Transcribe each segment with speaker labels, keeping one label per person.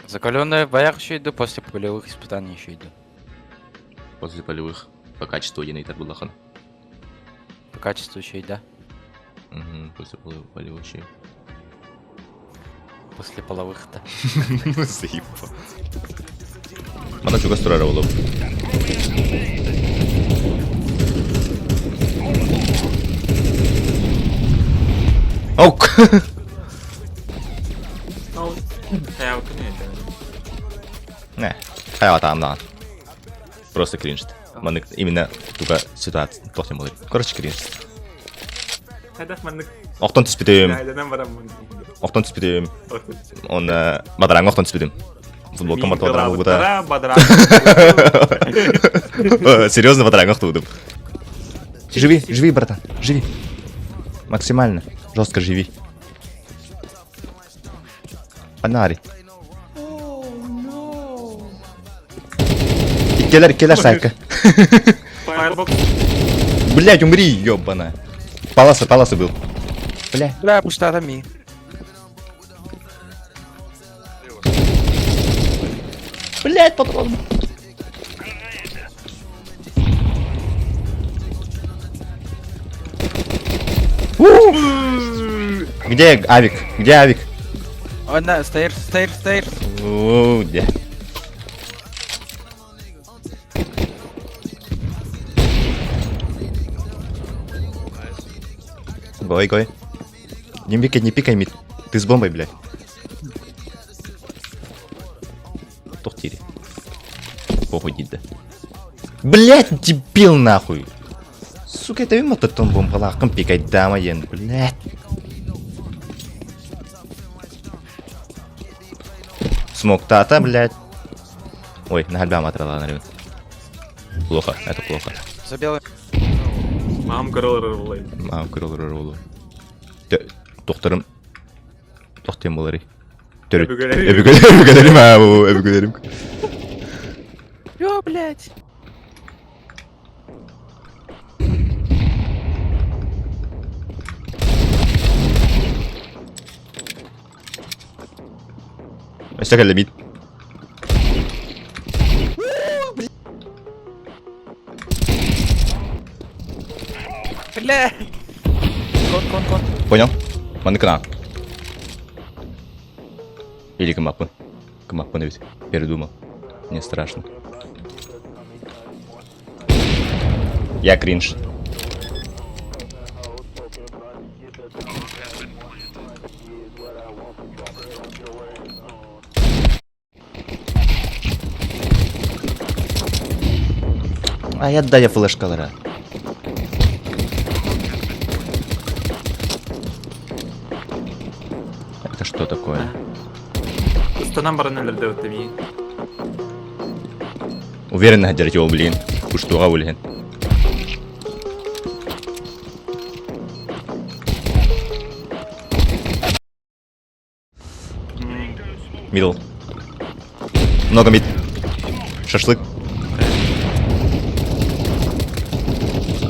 Speaker 1: Закаленная в боях еще иду, после полевых испытаний еще иду.
Speaker 2: После полевых по качеству один ыйтар буллахан.
Speaker 1: По качеству еще и да.
Speaker 2: Угу, после полевых еще.
Speaker 1: После половых-то.
Speaker 2: Заебал. Мана чугас турара болуп. Ок! Не, хайа даҕан. Просто кринж. Маннык именно туга ситуация тохтем болар. Короче, кринж.
Speaker 3: Хайдах маннык
Speaker 2: Охтон түспүтүм.
Speaker 3: айданан бараммын.
Speaker 2: Охтон түспүтүм. Он бадараҥҥа охтон түспүтүм. Футболкам барта бадараҥ булбута.
Speaker 3: Бадараҥ.
Speaker 2: Серьезно, бадараҥҥа охтубутум. Живи, живи, братан, живи. Максимально. Жестко живи. Панари. Иккелер, иккелер сайка.
Speaker 3: Firebox.
Speaker 2: Блять, умри, ёбана. Паласа, паласа был. Бля.
Speaker 1: Бля, пуста ми.
Speaker 2: Блять, патрон. Где авик? Где авик?
Speaker 1: Она, stairs, stairs, stairs.
Speaker 2: О, где? Гой, гой. Не пикай, не пикай, мид. Ты с бомбой, блядь. Тохтири. Похуй да. Блять, дебил нахуй. Сука, это им том бомбалаком пикай дама ен, блять. Смог тата, блядь. Ой, на гальба матрала, наверное. Плохо, это плохо.
Speaker 1: За белым.
Speaker 3: Мам көрөр
Speaker 2: Мам көрөр олу. Докторым. Тохтем болары. Төрүт.
Speaker 3: Өбүгэлэрим.
Speaker 2: Өбүгэлэрим, өбүгэлэрим, аа, бу, өбүгэлэрим.
Speaker 1: Ё, блядь.
Speaker 2: Өссө кэллэ бит.
Speaker 1: Бля. Кон, кон, кон.
Speaker 2: Понял? Манны кына. Или кымаппын. Кымаппын ведь. Передумал. Мне страшно. Я кринж. А я дай флешкалара. Это что такое?
Speaker 3: Ыстанан баран өлөрдө өттөми.
Speaker 2: Уверенно дерти блин. Куштуга блин. Мидл. Много мид. Шашлык.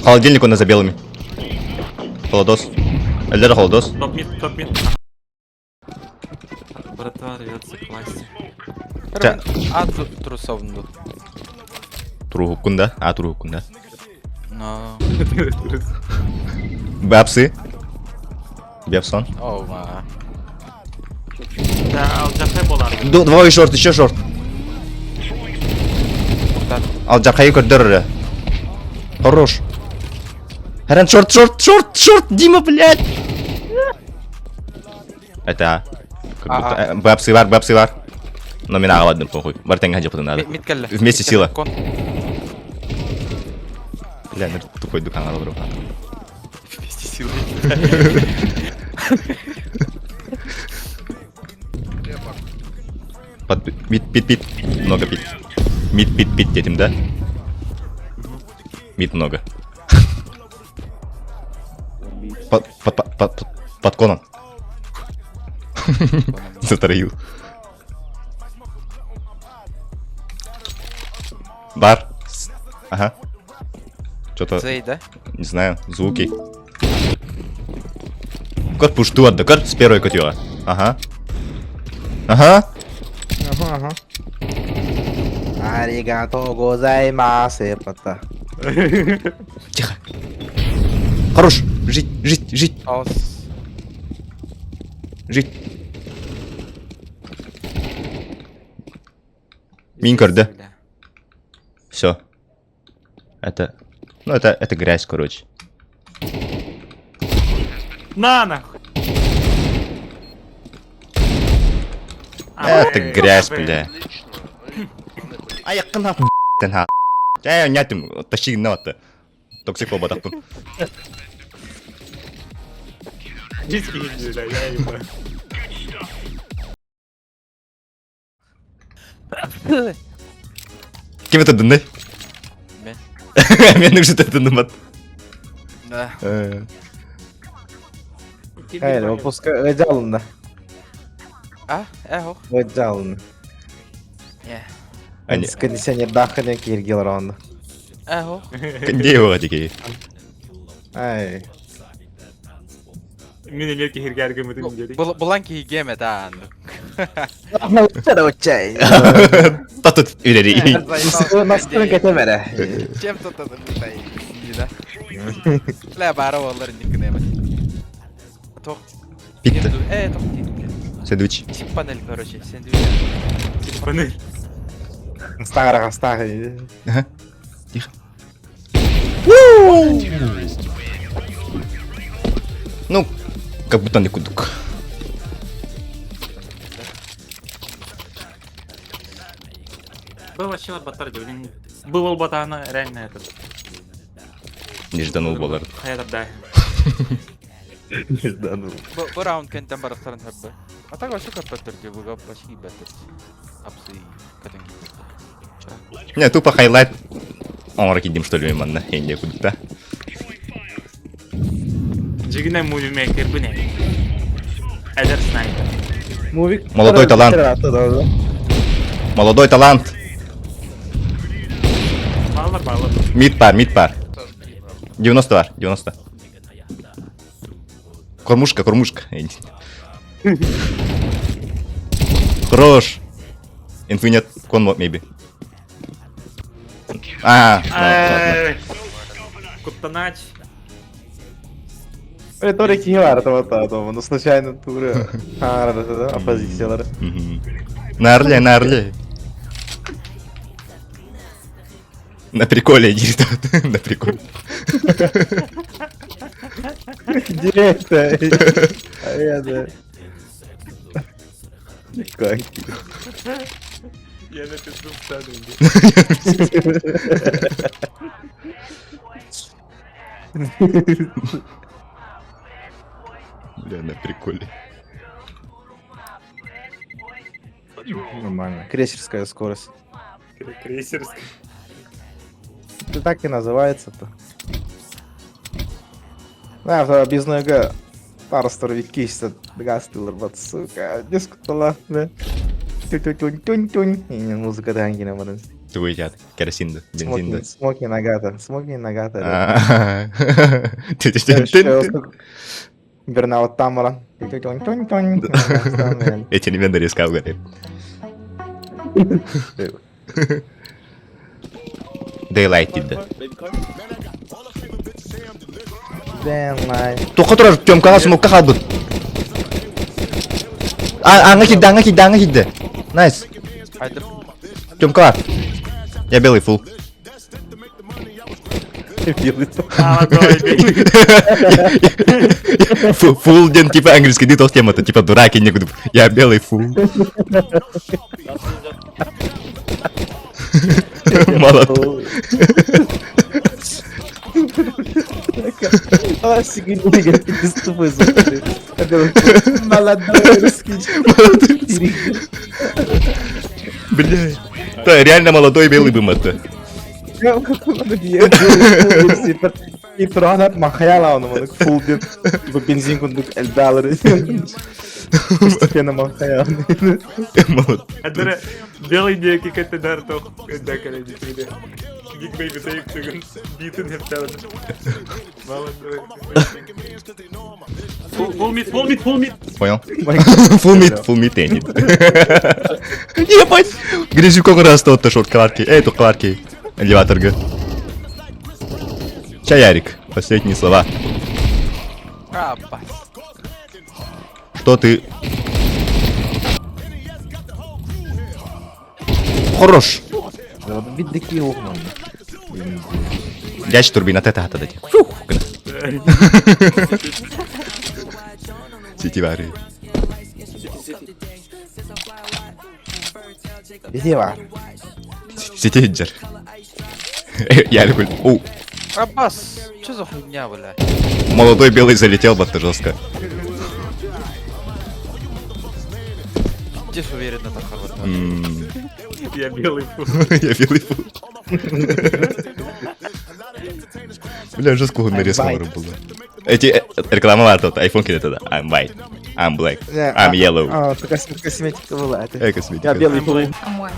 Speaker 2: Холодильник у нас за белыми. Холодос. Эльдер холодос.
Speaker 3: Топ мид, топ мид. Братва рвется к власти.
Speaker 2: Ча.
Speaker 1: А трусовнду.
Speaker 2: Туруһуккун да? А, туруһуккун да.
Speaker 1: Но.
Speaker 2: Бапсы. Бепсон.
Speaker 1: О, ма.
Speaker 3: Да, алдьархай болар.
Speaker 2: Двое шорт, еще шорт. Алдьархайы көрдөр. Хорош. Харан, шорт, шорт, шорт, шорт, Дима, блядь. Это как будто...
Speaker 1: А-а.
Speaker 2: Бапсы бар, бапсы бар. Но меня ладно, похуй. Бартенга хадья надо.
Speaker 1: Мид кэллэ.
Speaker 2: Вместе сила.
Speaker 1: Кон.
Speaker 2: Бля, ну тупой дукан надо брать.
Speaker 1: Вместе сила.
Speaker 2: Под мид, пит, пит. Много пит. Мид, пит, пит, детям, да? Мид много. Под, под, под, под, под коном. Затроил. Бар. Ага. Что-то,
Speaker 1: Зей, да?
Speaker 2: не знаю, звуки. Кот пушту отда, кот с первой котела. Ага. Ага.
Speaker 4: Ага. Аригато гозаймасу, епата.
Speaker 2: Тихо. Хорош! Жить, жить, жить,
Speaker 1: Аус.
Speaker 2: жить. Мин көрдө. Все. Это... Ну, это грязь, короче.
Speaker 3: На нахуй!
Speaker 2: Это грязь, бля. Айыккын нахуй ха. Чай, нятым, тащи на вот. Токсик болбатақпын.
Speaker 3: Диски бля, я ебаю.
Speaker 2: Ким это дынны?
Speaker 1: Мен.
Speaker 2: Мен уже тындым бат.
Speaker 1: Да.
Speaker 4: Hayır, выпуска Öcal'ında.
Speaker 1: А, эхо.
Speaker 4: Öcal'ında.
Speaker 2: Они...
Speaker 4: Кондиционер дахын киргил ронда.
Speaker 1: Эхо.
Speaker 2: Где его такие?
Speaker 4: Ай.
Speaker 3: Мин эмиэ киһиргээр гыммытым диэри.
Speaker 1: Булан киһи да.
Speaker 4: Короче.
Speaker 2: Татут үрери.
Speaker 4: Nasıl кетемере.
Speaker 1: Чем тут это да? Ла бара олар никнеме. Тох.
Speaker 2: Питта.
Speaker 1: Э, тох.
Speaker 2: Сэндвич.
Speaker 1: Тип панель, короче, сэндвич.
Speaker 3: Панель.
Speaker 4: Стагара стагара.
Speaker 2: Ага. Тихо. Ну, как будто не кудук.
Speaker 3: Был вообще батар блин. Был батана реально этот.
Speaker 2: Не жданул болар.
Speaker 3: Хайдар да.
Speaker 4: Не жданул.
Speaker 1: Бу раунд кентен барахтарын хөппө. А так вообще каппаттыр же, буга вообще беттер. Апсы катан
Speaker 2: Не, тупо хайлайт. Оңор кидим, что ли, манна. Я не кудук, да?
Speaker 3: Жигине муви мейкер бу не? Эдер снайпер.
Speaker 4: Мувик.
Speaker 2: Молодой талант. Молодой талант.
Speaker 3: Баллар баллар.
Speaker 2: Мид пар, мид пар. 90 бар, 90. Кормушка, кормушка. Хорош. Инфы нет, кон maybe. А, ну, ладно.
Speaker 3: Куттанач.
Speaker 4: Риторики var tamam tamam. Случайно тура. Оппозициялары.
Speaker 2: На орле, на орле. На приколе, не на приколе.
Speaker 4: Где это? Это. Как?
Speaker 3: Я на пизду встану.
Speaker 2: Бля, на приколе.
Speaker 4: Нормально. Крейсерская скорость.
Speaker 3: Крейсерская.
Speaker 4: Это так и называется-то. Да, объездной Тарстор виккис гастылар бат, сука. Дискутала, да. Тюнь-тюнь-тюнь-тюнь. И музыка дангина баран.
Speaker 2: Твой чат. Керосин, бензин, да.
Speaker 4: Смоки Нагата. Смоки Нагата. Бернаут Тамара. Тюнь-тюнь-тюнь.
Speaker 2: Эти элементы искал, говорит. Daylight дейді.
Speaker 4: Daylight.
Speaker 2: Тоққа тұрар, Тёмкаға смокка қалбыт. Аңа кидді, аңа кидді, аңа кидді. Найс. Тёмка бар. Я белый фул.
Speaker 4: Белый
Speaker 2: Фул ден типа английский ди тема типа дурак и некуда. Я белый фул. Молодой.
Speaker 4: Молодой русский.
Speaker 2: Бля. Да, реально молодой белый бы это.
Speaker 4: И махаяла оны фул деп бензин кундук элдалыр. Постепенно махаяла.
Speaker 3: Адара белый деки катедар тох да каледи тиде. Гик бейби тейк тыгын битин хепталын. Молодой. Фул мид, фул мид, фул мид.
Speaker 2: Понял? Фул мид, фул мид тянет. Ебать! Грязюком раз тот шорт кларки. Эй, тут кларки. Элеватор г. Чай, Ярик. Последние слова.
Speaker 1: Аббас.
Speaker 2: Что ты... Хорош!
Speaker 4: Биддики оҕунан.
Speaker 2: Дяч турбина тета хата дати. Фух! Сити бары.
Speaker 4: Ити бар.
Speaker 2: Сити хиджер. Ярик, у.
Speaker 1: Аббас, что за хуйня, бля?
Speaker 2: Молодой белый залетел бы жестко.
Speaker 1: Здесь уверенно так хорошо.
Speaker 3: Я белый фу.
Speaker 2: Я белый фу. Бля, жестко нарезка было. Эти реклама тут, iPhone кидает тогда. I'm white, I'm black, I'm yellow.
Speaker 4: А, косметика была.
Speaker 2: Косметика.
Speaker 4: Я белый фу.
Speaker 5: I'm white.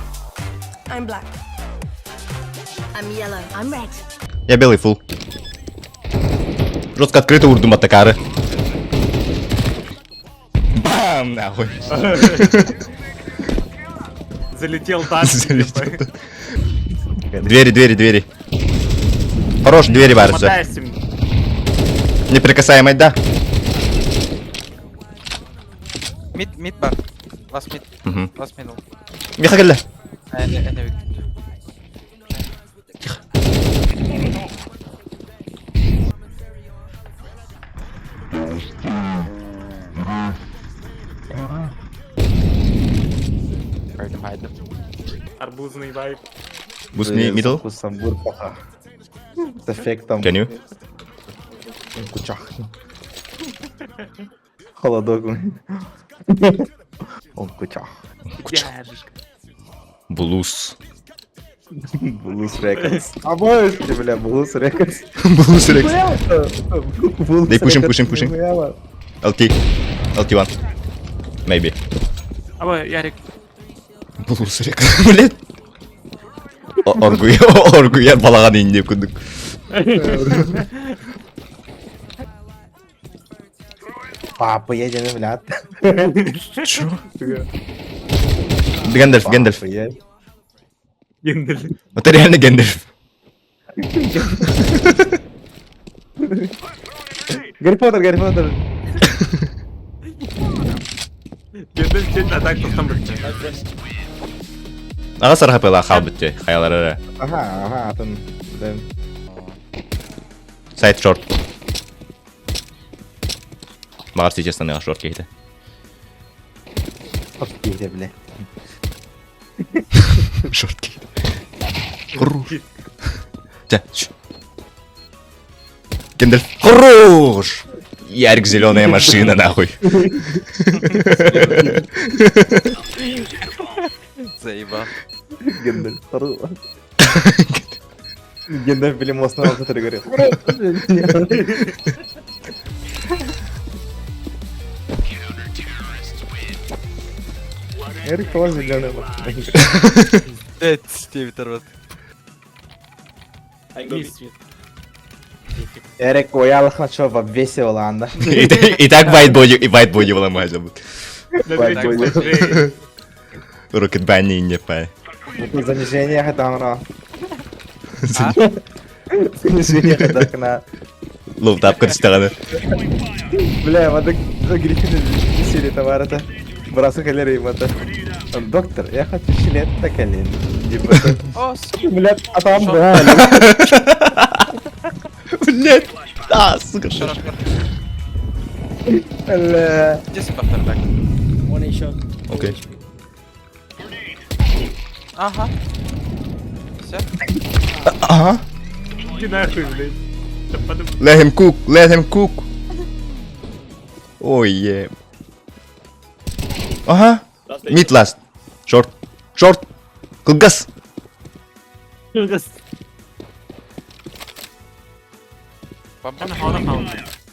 Speaker 5: I'm black. I'm yellow. I'm red.
Speaker 2: Я белый фул. Жестко открыто урду матакары. Бам, нахуй.
Speaker 3: Залетел танк.
Speaker 2: Залетел. Двери, двери, двери. Хорош, двери варятся.
Speaker 3: Мотайся.
Speaker 2: Неприкасаемый, да.
Speaker 1: Mid, mid бар. Last mid.
Speaker 2: Угу.
Speaker 1: Last middle.
Speaker 2: Миха кэллэ.
Speaker 1: Эне,
Speaker 2: Тихо.
Speaker 3: Арбузный вайп.
Speaker 2: Boost me middle.
Speaker 4: С эффектом.
Speaker 2: Can you?
Speaker 4: Кучах. Холодок. Он кучах.
Speaker 3: Дядюшка.
Speaker 2: Блуз.
Speaker 4: Блуз Рекордс. А можешь, бля, Блуз Рекордс.
Speaker 2: Блуз Рекордс. They pushing, pushing, pushing. LT. LT1. Maybe.
Speaker 3: Аба, Ярик.
Speaker 2: Блуз Рекордс. Блядь. Оргуя, оргуя балаган инде күндүк.
Speaker 4: Папа, едем, блядь.
Speaker 2: Чё? Гэндальф, Гэндальф.
Speaker 3: Гендальф.
Speaker 2: Это реально Гэндальф.
Speaker 4: Гарри Поттер, Гарри Поттер.
Speaker 3: Гэндальф чуть а так там
Speaker 2: Ага сарха пела халбытте, хаялары.
Speaker 4: Ага, ага, там.
Speaker 2: Сайт шорт. Мағар сейчас на шорт кейді.
Speaker 4: Кейді, бля.
Speaker 2: Шорт кейді. Хорош. Тя, Гендальф. Хорош! Ярик, зеленая машина, нахуй.
Speaker 1: Заебал.
Speaker 4: Гендальф. Хорош. Гендальф Белимос на который говорит. Эрик тоже зеленая машина.
Speaker 1: Пиздец, тебе
Speaker 4: Эрик Оялах что в обвесе Оланда.
Speaker 2: И так вайтбоди, и вайтбоди выломать забудь. Рокет Банни не пай.
Speaker 4: Занижение хатамра. Занижение хатакна.
Speaker 2: Лоу тап көрсөтөҕүнэ.
Speaker 4: Бля, мада Гриффин серия товара-то. Брасу холеры ему-то. Доктор, я хочу член на колен. Блядь, а там брали.
Speaker 2: Блядь, а, сука.
Speaker 4: Бля.
Speaker 2: Окей.
Speaker 1: Ага. Все.
Speaker 2: Ага.
Speaker 3: Иди нахуй, блядь.
Speaker 2: Let him cook, let him cook. Ой, е. Ага. Mid last. Short. Short. Кылгас.
Speaker 3: Кылгас.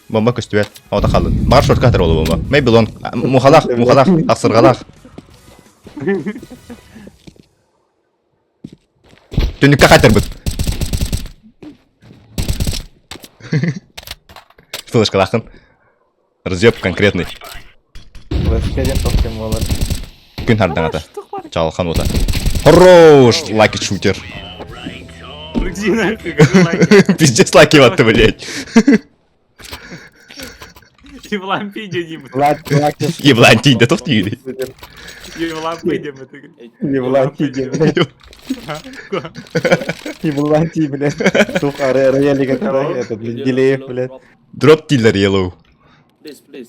Speaker 2: Бомба көстүбэт. Ота халды. Бар шортка атар болу бомба. Maybe long. Мухалах, мухалах, ахсыргалах. Түнүккэ хатырбыт. Флешкалахын. Разъеб конкретный.
Speaker 4: Флешка тоқтен болар.
Speaker 2: Күн хардан ата. Чалхан уота. Хорош, лаки шутер.
Speaker 3: Иди нахуй, какой лаки.
Speaker 2: Пиздец лаки ватты, блядь.
Speaker 3: Евлампий не
Speaker 4: Лаки, лаки.
Speaker 2: Евлантий, да тоқ тиги.
Speaker 3: Евлампий деп
Speaker 4: Евлантий, блядь. Евлантий, блядь. Сука, роялик это, этот, Менделеев, блядь.
Speaker 2: Дроп тиллер yellow.
Speaker 6: Please, please.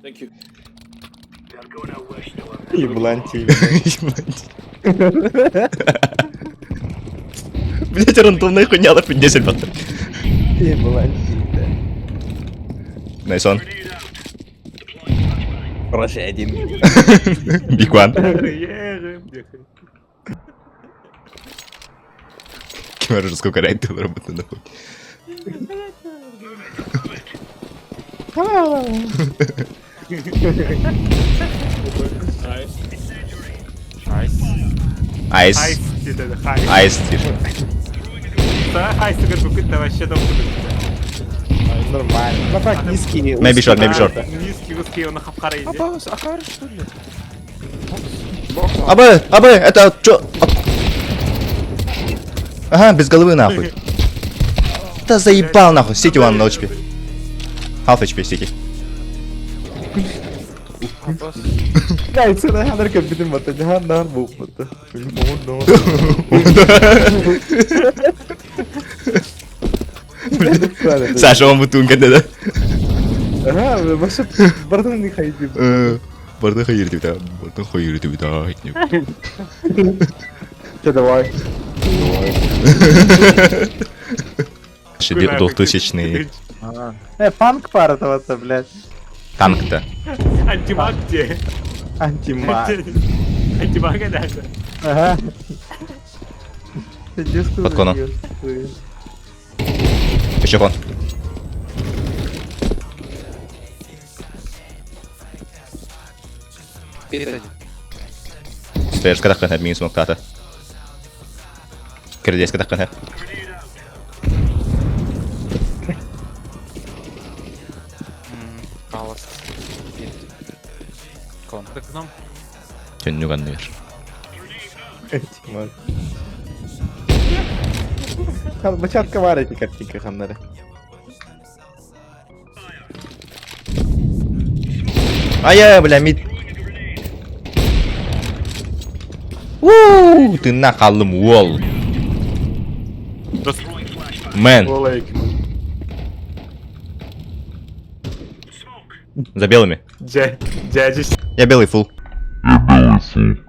Speaker 6: Thank you.
Speaker 4: Евлантий, блядь.
Speaker 2: Блять, рандомная хуйня, да пиздец, ребята.
Speaker 4: Евлантий, блядь.
Speaker 2: Nice one.
Speaker 4: Хороший один.
Speaker 2: Big one. Кем уже сколько рейд работы нахуй.
Speaker 6: Nice.
Speaker 1: Найс.
Speaker 2: Айс.
Speaker 3: Хайс дейді, хайс.
Speaker 2: Айс тир.
Speaker 3: Хайс түгір бүкіт вообще дом
Speaker 4: Нормально. Ну так, низкий.
Speaker 2: Maybe short, maybe short.
Speaker 3: Низкий, узкий, оны қап-қара еді.
Speaker 1: Абас, акар что ли?
Speaker 2: АБ, АБ, это чё? Ага, без головы нахуй. Да заебал нахуй, City one на HP. Half HP City.
Speaker 1: Абас.
Speaker 4: Кайсы, ханар кәбидин бата, жахан нар буп бата.
Speaker 2: Саша, он бутун да?
Speaker 4: Ага, башы бардын не хайди.
Speaker 2: Барды хайыр деп да, барды хайыр деп да.
Speaker 4: Че давай.
Speaker 2: Двухтысячный
Speaker 4: Э, панк пара это, блядь.
Speaker 2: танк-то.
Speaker 3: Антимаг де.
Speaker 4: Антимаг.
Speaker 3: Антимаг это.
Speaker 4: Ага.
Speaker 2: Под коном. Еще кон.
Speaker 1: Перед один.
Speaker 2: Стоишь, когда хэнэп, минус мактата. Кирдес, когда хэнэп.
Speaker 1: Палас. Перед. Кон.
Speaker 3: Так, нам
Speaker 2: Төннү ганныр.
Speaker 4: Антимаг. Бачатка бар эти картинка ханнары.
Speaker 2: Ая, бля, мид. Уу, ты нахалым уол. Мэн, за белыми.
Speaker 3: Дядя.
Speaker 2: Я белый фул. Я белый фул.